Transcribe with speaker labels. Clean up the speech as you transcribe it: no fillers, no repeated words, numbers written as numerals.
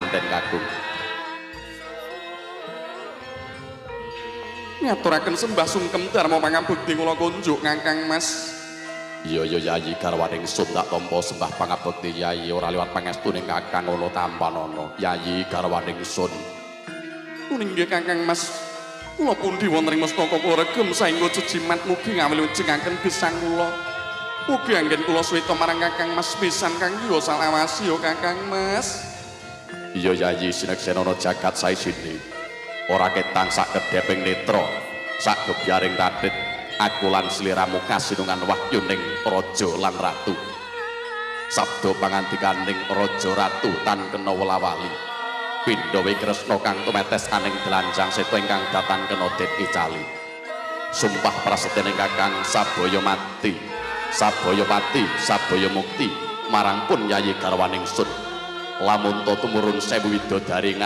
Speaker 1: Manten kakung.
Speaker 2: Ngaturaken sembah sungkem dharma pangabekti kula kunjuk Kakang Mas.
Speaker 1: Iya ya Yayi garwaning sun tak tampa sembah pangabekti Yayi ora liwat pangestuning Kakang ana tampanana. Yayi garwaning sun.
Speaker 2: Inggih Kakang Mas. Kula pundi wonten ing mustaka kula regem saengga jejimat mugi ngawilujengaken gesang kula. Mugi anggen kula swita marang Kakang Mas pisan kang yo salawasi yo Kakang Mas.
Speaker 1: Iya Yayi sineksenana jagat saisine. Ora ketang sak kedheping netra, sak gebyaring ratit aku lan sliramu kasinungan wahyuning raja lan ratu. Sabda pangandikaning raja ratu tan kena welawali. Pindhawe Kresna kang tumetes aning dlanjang seta ingkang datan kena den icali. Sumpah prasetyaning Kakang sabaya mati, sabaya pati, sabaya mukti marang pun Yayi garwaning sun. Lamun ta tumurun sewu widodari.